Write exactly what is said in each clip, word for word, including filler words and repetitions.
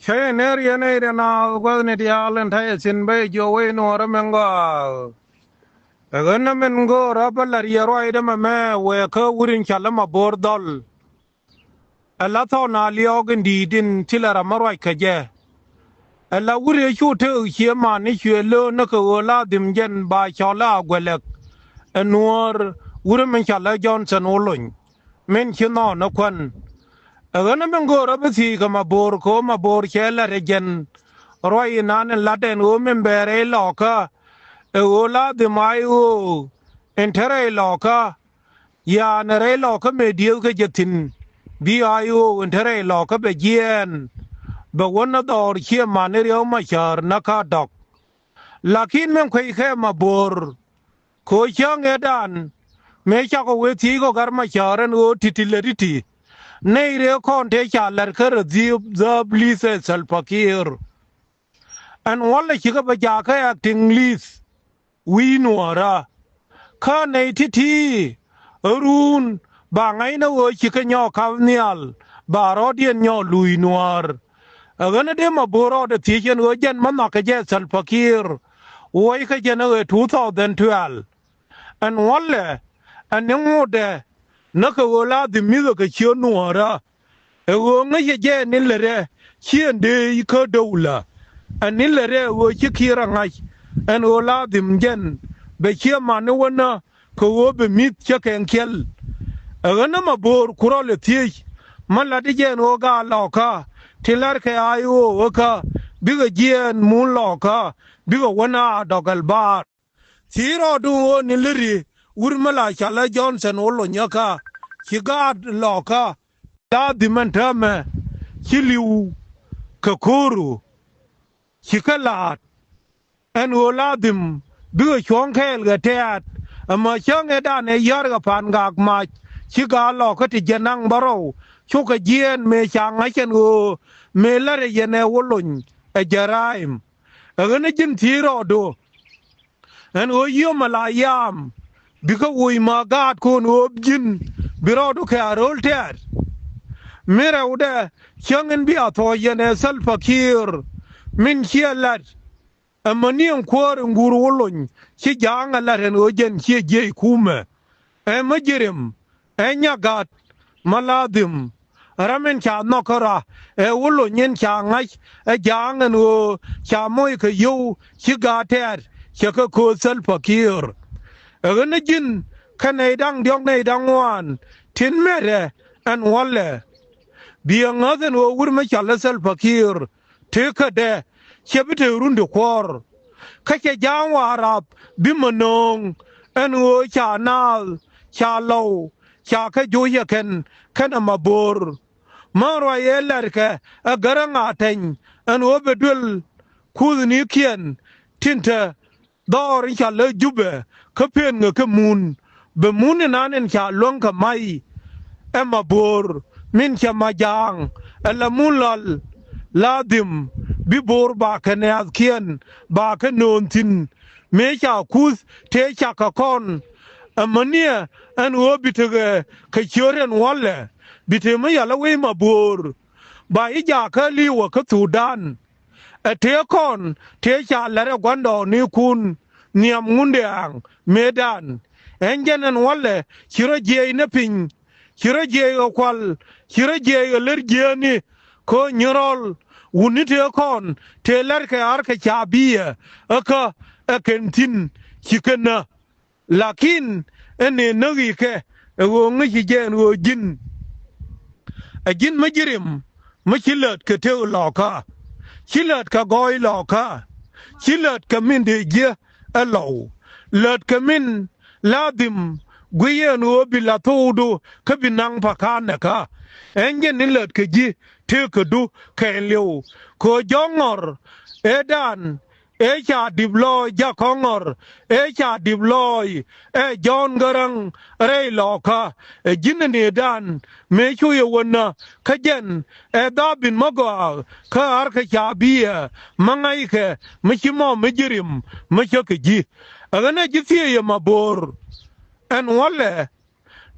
Cä yɛ ner yɛn ɛ rɛn a gua̱thni diaal ɛn ta̱yɛ thi̱n bä yɛ jiɔ wee nuɔɔrä mɛn gɔaa. Ɛ ɣän ɛ mɛn go̱o̱rä bä la̱r yɛ ruacdä mɛmɛ wëë kä wur in cɔal ɛ Mabo̱o̱r Dhɔl. Ɛ la thɔɔk na liɔɔk in di̱i̱t in ti lɛ ram mi ruac kä jɛ. Ɛ la wur ëë cu tëëk cië man ni cuɛ löön ni kɛ ɣöö la dhim jɛn ba cɔl ɛ Aguɛlɛk. Ɛ nuäär wur min cɔal ɛ Jɔ̱ɔ̱nthɔn Wulony min ci nhɔɔn ɛ kuän. Ɛ ɣän ɛ min go̱o̱rä bi thiec kɛ Mabo̱o̱r kɛ ɣöö Mabo̱o̱r cɛ la̱t ɛ jɛn ruac inan in la̱t ɛn ɣöö min bɛ rɛy lɔɔkä. Ɛ ɣöö la dhim a i̱ ɣöö in te rɛy lɔɔkä. Ya̱a̱n ɛ rɛy lɔɔkä mëë diëëthkä jɛ thi̱n bi a i̱ ɣöö in te rɛy lɔɔkä bɛ jiɛɛn. Bɛ wä ni dhɔr ciɛ man ni Riɛk Macäär ni kä dɔ̱k. Lakin min kuec kɛ Mabo̱o̱r kɛ ɣöö cäŋ ëëdan mëë cakɔ wee thiec kɔ Gat Macäär ɛn ɣöö ti̱ti̱ lät i̱ ti̱. Nɛy rëë kɔn tëë ca la̱t kä rɛ dhiëëp dhääp li̱th ɛ Salva Kiir. Ɛn wälɛ cikɛ bä jakä acting lead wi̱i̱ nuäärä. Kä nɛy ti̱ti̱ ɛ ruun ba ŋa̱cnä ɣöö cikɛ nyɔk ka̱p nhial ba rɔ̱ɔ̱diɛn nyɔk luc nuäär. Ɛ ɣän ɛ dee Mabo̱o̱r rɔɔdɛ thiec ɛn ɣöö jɛn mi nhɔakä jɛ Salva Kiir wuɔ̱ckä jɛn ɛ ɣöö two thousand twelve. Ɛn wälɛ ɛ ni ŋotdɛ näkɛ ɣöö la dhim mi̱thɛ kɛ ciöt nuäärä. Ɛ ɣöö ŋäcɛ jɛ ni lät ɛ ciëŋ dee kä dowlä. Ɛ ni lät ɛ ɣöö ci Kiir ɛ ŋa̱c ɛn ɣöö la dhim jɛn bɛ cië man ni wänä kɛ ɣöö bɛ mi̱th cä kɛn kiɛl. Ɛ ɣän ɛ Mabo̱o̱r ku rɔl ɛ thiec mi la̱t i̱ jɛ ɛn ɣöö gaat lɔɔkä ti la̱rkɛ a i̱ ɣöö ɣökä bikɛ jiɛɛn mun lɔɔkä bikɛ wänä a dɔ̱k ɛlbaar. Thiec rɔɔdu ɣöö ni läri wur mi la cɔal ɛ Jɔ̱ɔ̱nthɔn Wulony ɛ kä ci gaat lɔɔkä. La dhim ɛn täämɛ ci li̱w kɛ ko̱o̱ru ci kä la̱a̱t. Ɛn ɣöö la dhim bikɛ cuɔ̱ŋ kɛɛl kɛ tɛ̈t ɛmɔ cäŋ ëëdan ɛ yär kɛ Pa̱a̱n Gak Mac ci gaat lɔɔkä ti jiɛn naŋ bärɔw. Cukɛ jiɛɛn mëë ca ŋa̱c ɛn ɣöö mëë la̱rɛ yɛn ɛ Wulony ɛ jɛ ra̱a̱cm. Ɛ ɣän ɛ ji̱n thiec rɔɔdu ɛn ɣöö yio̱mɛ la yaam bikä woc ma gaatkuɔn ɣöö ji̱n bi rɔɔdu kɛ a ro̱l tɛ̈t. Mi rɛwdɛ cäŋ in bi a thuɔ̱c yɛn ɛ Salva Kiir min ciɛ la̱t. Ɛmɔ ni ɛn kuäär in guur Wulony ci ja̱a̱ŋ ɛ la̱t ɛn ɣöö jɛn ciɛ jiɛc kumɛ. Ɛ mi ji̱ rim ɛ nyagat ma la dhim. Ram in ca nhɔk kä rɔa ɛ Wulony in ca ŋa̱c ɛ ja̱a̱ŋ ɛn ɣöö ca moc kɛ yio̱w ci gaat tɛ̈t cɛ kɛ kööth Salva Kiir. Ɛ ɣän ɛ ji̱n kä nɛy da̱ŋ diɔ̱k nɛy da̱ŋ ŋuan tin mɛtɛ ɛn wälɛ. Bi ɛ ŋäth ɛn ɣöö wur mi cɔal ɛ Salva Kiir tëëkädɛ cɛ bi te run ti kuɔ̱r. Kä cɛ ja̱a̱ŋ Warap bi mɛ nööŋ ɛn ɣöö ca naath ca lɔw ca kɛ joc ɛ kɛn kɛnɛ Mabo̱o̱r. Män ruac ëë la̱rkɛ ɛ Gäräŋ Atɛny ɛn ɣöö bɛ duel kuuthnikiɛn tin te dhɔr in ca lä Jubɛ kä pen ŋä kä mun. Bɛ mun inan in ca luäŋ kɛ mac ɛ Mabo̱o̱r min cɛ ma ja̱a̱ŋ ɛ la mun lɔl. La dhim bi Bo̱o̱r ba kɛ nɛ̈ɛ̈thkiɛn ba kɛ nööŋ thi̱n. Mëë ca kuth tëë cak kɛ kɔn. Ɛmäniɛ ɛn ɣöö bi tekɛ kɛ ciöt ɛn wälɛ bi te mi yal ɛ wec Mabo̱o̱r. Ba i̱ jakä li̱wä kä Thudan. Ɛ tëë kɔn tëë ca la̱t ɛ gua̱ndɔɔŋnikun Nhiam Ŋundɛɛŋ mëëdan. Ɛn jɛn ɛn wälɛ ci rɔ jiɛc ni piny ci rɔ jiɛc ɣä kual ci rɔ jiɛc ɣä lär jiääni. Kä nyi rɔl wutni tëë kɔn tëë la̱rkɛ arkɛ ca bi̱i̱ ɛ kä ɛ kɛn thi̱n ci kɛn nä. Lakin ɛ nëë näk i̱ kɛ ɛ ɣöö ŋäci jɛ ɛn ɣöö ji̱n. Ɛ ji̱n mi ji̱ rim mi ci lät kɛ tëk lɔkä. Ci lät kɛ gɔɔy lɔkä. Ci lät kɛ min dee jiɛ ɛ lɔw. Lät kɛ min la dhim guiy ɛn ɣöö bi la thokdu kä bi naŋ pa̱ka̱n ɛ kä. Ɛn jɛn ni lät kɛ ji̱ tëëkädu kɛɛliw. Kɛ ɣöö jɔ̱ɔ̱ŋ ŋɔr ëëdan ëë ca dip lɔɔc jak kɔŋɔr ëë ca dip lɔɔc ɛ Jɔ̱ɔ̱n Gäräŋ rɛy lɔɔkä. Ɛ ji̱n ɛ nëëdan mëë cu yɛ wänä kä jɛn ɛ dhaap in mä gɔaa kä arkɛ ca bi̱i̱ ɛ mä ŋa̱ckɛ mi ci mɔ mi ji̱ rim mi cä kɛ ji̱. Ɛ ɣän ɛ ji̱ thiëëc ɛ Mabo̱o̱r ɛn wälɛ.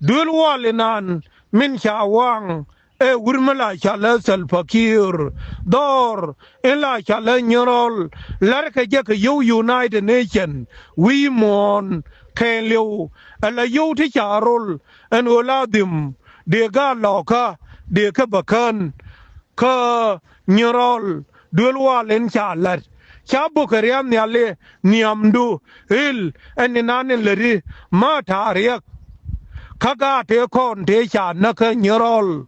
Duel wal inan min ca waŋ ɛ wut mi la cɔalɛ Salva Kiir, dhɔr in la cɔalɛ Nyirɔl, la̱rkɛ jɛ kɛ yio̱w United Nation wi̱i̱ muɔ̱ɔ̱n kɛɛliw. Ɛ la yio̱w ti ca rol ɛn ɣöö la dhim dee gaat lɔ̱kä dee kä bä kään. Kä Nyirɔl duel wal in ca la̱t, ca bukɛ ria̱a̱n nhiali nhiamdu ɣil ɛn inan in läti ma ta̱a̱ riäk. Kä gaat tëë kɔn tëë ca näk kä Nyirɔl.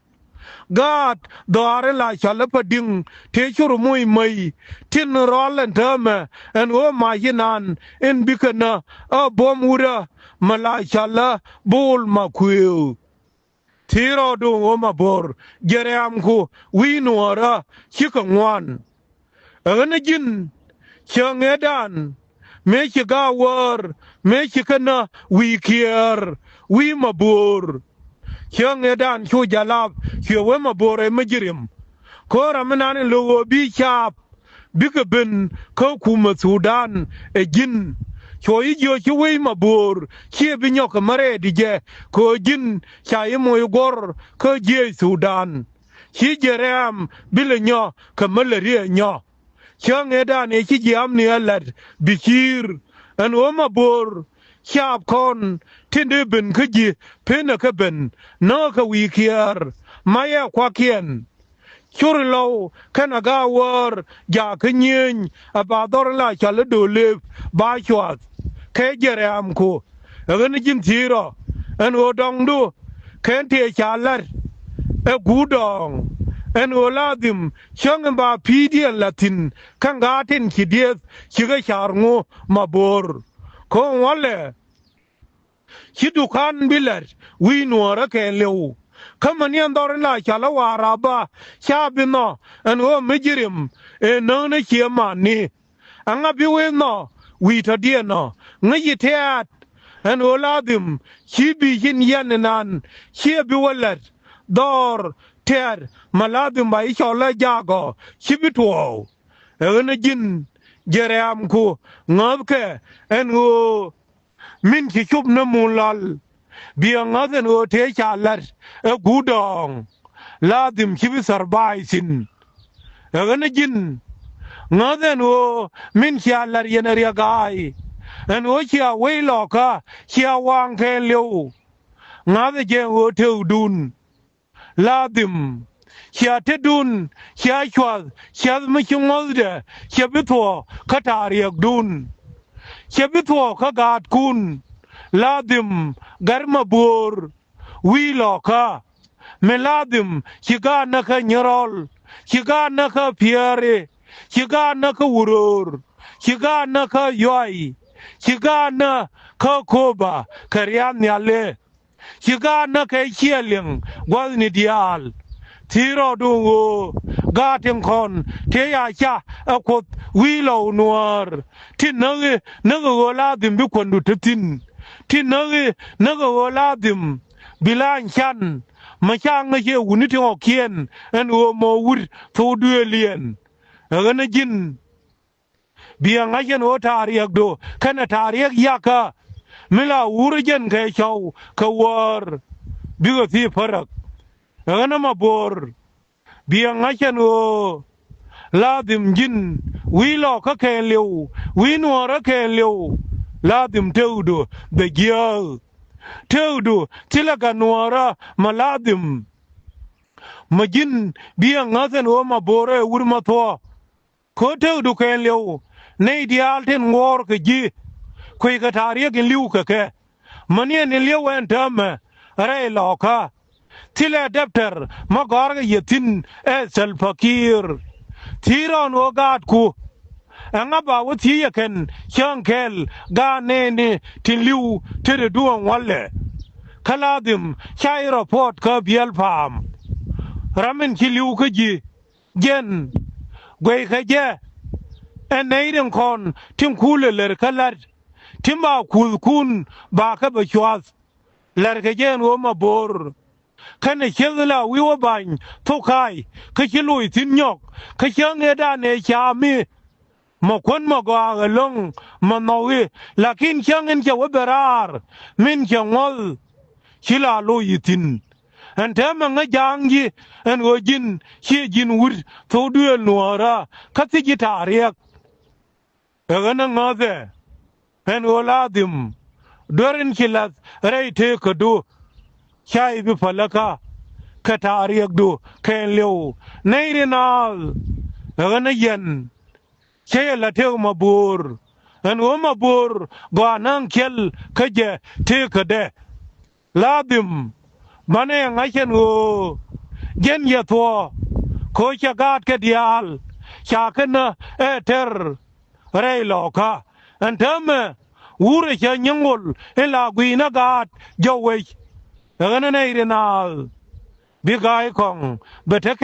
Gaat dhɔaar in la cɔal ɛ Padi̱ŋ tëë cur moc mäc tin rɔal ɛn täämɛ ɛn ɣöö mac inan in bikɛ nä ɛ buɔ̱m wurä mi la cɔal ɛ Bol Makuëë. Thi̱i̱ rɔɔdu ɣöö Mabo̱o̱r jɛ rɛ̈ɛ̈mku wi̱i̱ nuɔ̱ɔ̱rä cikɛ ŋuan. Ɛ ɣän ɛ ji̱n cäŋ ëëdan mëë ci gaawäär mëë ci känä wi̱i̱ Kiir wi̱i̱ Mabo̱o̱r. Cäŋ ëëdan cu jalap cuɛ wee Mabo̱o̱r ɛ mi ji̱ ri̱m. Ko̱o̱r ram mi nan in lo̱k ɣöö bi caap bikɛ ben kä kumɛ Thudan ɛ ji̱n. Cuɔ ji̱ jiök ci wec Mabo̱o̱r ciɛ bi nyɔk kɛ märɛɛt i̱ jɛ kɛ ɣöö ji̱n ca ji̱ moc guɔ̱r kä jiëëc Thudan. Ci jɛ rɛ̈ɛ̈m bi lɛ nyɔ kɛ mi lɛ riee nyɔ. Cäŋ ëëdan ëë ci jiäämni ɛ la̱t bi ci̱i̱r ɛn ɣöö Mabo̱o̱r caap kɔn tin dee ben kä ji̱ penɛ kɛ ben näk kɛ wi̱i̱ Kiir mac ɛ kuakiɛn. Cur lɔw kɛnɛ gaawäär jakä nyiëëny ɛ ba dhɔr in la cɔal i̱ Do̱lëëp ba cuath kɛ jɛ rɛ̈ɛ̈mku. Ɛ ɣän ɛ ji̱n thi̱i̱rɔ ɛn ɣöö dɔ̱ŋdu kɛn tëë ca la̱t ɛ guut dɔ̱ɔ̱ŋ ɛn ɣöö la dhim cäŋ in ba pi̱i̱diɛn la̱t thi̱n kä ŋa̱a̱t tin ci diëëth cikɛ ca̱r ŋu Mabo̱o̱r. Kä ŋuɔ̱lɛ ci duka̱n bi la̱t wi̱i̱ nuɔ̱ɔ̱rä kɛɛliw. Kä mäni ɛn dhɔr in la cɔal ɛ Waraba ca bi nhɔ ɛn ɣöö mi ji̱ ri̱m ëë näk ni cië mani. Ɛŋa bi wee nhɔ wi̱i̱ tɔ̱diɛn ɔ ŋäc i̱ tɛ̈t ɛn ɣöö la dhim ci bi ji̱n yɛn inan ciɛ bi wä la̱t dhɔr tɛ̈t ma la dhim ba ji̱ cɔl ɛ jakɔ ci bi tuɔɔk. Ɛ ɣän ɛ ji̱n jɛ rɛ̈ɛ̈mku ŋäthkɛ ɛn ɣöö min ci cop ni mun lɔl. Biɛ ŋäth ɛn ɣöö tëë ca la̱t ɛ guut dɔ̱ɔ̱ŋ la dhim ci bi thɔr ba̱a̱c thi̱n. Ɛ ɣän ɛ ji̱n ŋäth ɛn ɣöö min cia la̱t yɛn ɛ riɛk ga̱a̱y ɛn ɣöö cia wec lɔkä cia waŋ kɛɛliw. Ŋa̱th ɛ jɛ ɛn ɣöö tëëkdun la dhim cia tetdun cia cuath ciath mi ci ŋuɔ̱thdɛ cɛ bi thuɔ̱k kä ta̱a̱ riɛkdun. Cɛ bi thuɔ̱k kä gaatkun la dhim gɛr Mabo̱o̱r wi̱i̱ lɔkä. Mi la dhim ci gaat näk kä Nyirɔl ci gaat näk kä Piɛɛri ci gaat näk kä Wuröör ci gaat näk kä Yuay ci gaat näk kä Koba kɛ ria̱a̱n nhiali. Ci gaat näk kɛ ciɛ liŋ gua̱thni diaal. Thi̱i̱ rɔɔdu ɣöö gaat tin kɔn tëë ya ca ɛ Kuoth wi̱i̱ lɔw nuäär. Ti näk i̱ näk ɛ ɣöö la dhim bi kuändu te thi̱n. Ti näk i̱ näk ɛ ɣöö la dhim bi la̱a̱ny can. Mɛ ca ŋäc ɛ wutni ti ŋɔ̱kiɛn ɛn ɣöö mɔ wut thok duëëliɛn. Ɛ ɣän ɛ ji̱n biɛ ŋa̱c ɛn ɣöö ta̱a̱ riɛkdu kɛnɛ ta̱a̱ riɛk yakä mi la wur jɛn kɛ cɔw kɛ wäär. Bikɛ thi̱i̱ päräk ɛ ɣän ɛ Mabo̱o̱r. Biɛ ŋa̱c ɛn ɣöö la dhim ji̱n wi̱i̱ lɔkä kɛɛliw wi̱i̱ nuɔ̱ɔ̱rä kɛɛliw. La dhim tëëkdu bɛ jiääk. Tëëkdu thilɛ gat nuɔ̱ɔ̱rä ma la dhim. Ma ji̱n biɛ ŋäth ɛn ɣöö Mabo̱o̱r ɛ wur ma thuɔ̱k. Kä tëëkdu kɛɛliw nɛy diaal tin ŋuɔ̱ɔ̱r kɛ ji̱. Kueckɛ ta̱a̱ riɛk in li̱w kɛ kɛ mäni ɛn in li̱w ɛn täämɛ rɛy lɔkä. Thilɛ däptɛr ma gɔ̱a̱rkɛ yɛ thi̱n ɛ Salva Kiir. Thi̱i̱ rɔɔn ɣöö gaatku ɛŋa ba wä thiec ɛ kɛn cäŋ kɛl gaat nɛɛni tin li̱w tetdä duɔ̱ɔ̱ŋ wälɛ. Kä la dhim ca i̱ rɔpuɔt kä biɛl pa̱a̱m. Ram in ci li̱w kä ji̱ jɛn guɛckɛ jɛ. Ɛn nɛy tin kɔn tin kulɛ lär kä la̱t tin ba kuthkun ba kɛ bɛ cuath. La̱rkɛ jɛ ɛn ɣöö Mabo̱o̱r kɛnɛ cieth la wi̱i̱ wä ba̱ny thok ka̱a̱c kä ci loc thi̱n nyɔk kä cäŋ ëëdan ëë ca mi. Mɛ kuän mɛ gɔaa ɛlɔ̱ŋ mɛ nhɔki lakin cäŋ in cɛ wä ben raar min cɛ ŋuɔ̱th. Ci la loc i̱ thi̱n Ɛn täämɛ ŋäc ja̱a̱ŋ ji̱ ɛn ɣöö ji̱n ciɛ ji̱n wut thok duëël nuɔ̱ɔ̱rä kä thiec ji̱ ta̱a̱ riɛk. Ɛ ɣän ɛ ŋäthɛ ɛn ɣöö la dhim duer in ci lath rɛy tëëkädu. Ca i̱ bi päläkä kɛ ta̱a̱ riɛkdu kɛn li̱w nɛy ri naath. Ɛ ɣän ɛ yɛn cä yɛ la tëëk Mabo̱o̱r ɛn ɣöö Mabo̱o̱r gɔaa na̱a̱ŋ kiɛl kä jɛ tëëkädɛ. La dhim banɛ yɛ ŋa̱c ɛn ɣöö jɛn yɛ thuɔ̱ɔ̱ kɛ ɣöö cɛ gaatkɛ diaal ca kɛn ɛ tɛr rɛy lɔɔkä. Ɛn täämɛ wurɛ cä nyiŋ ɣol in la gui̱i̱nä gaat jɔw wec. Ɛ ɣän ɛ nɛy ri naath bi ga̱a̱c kɔŋ bɛ tekɛ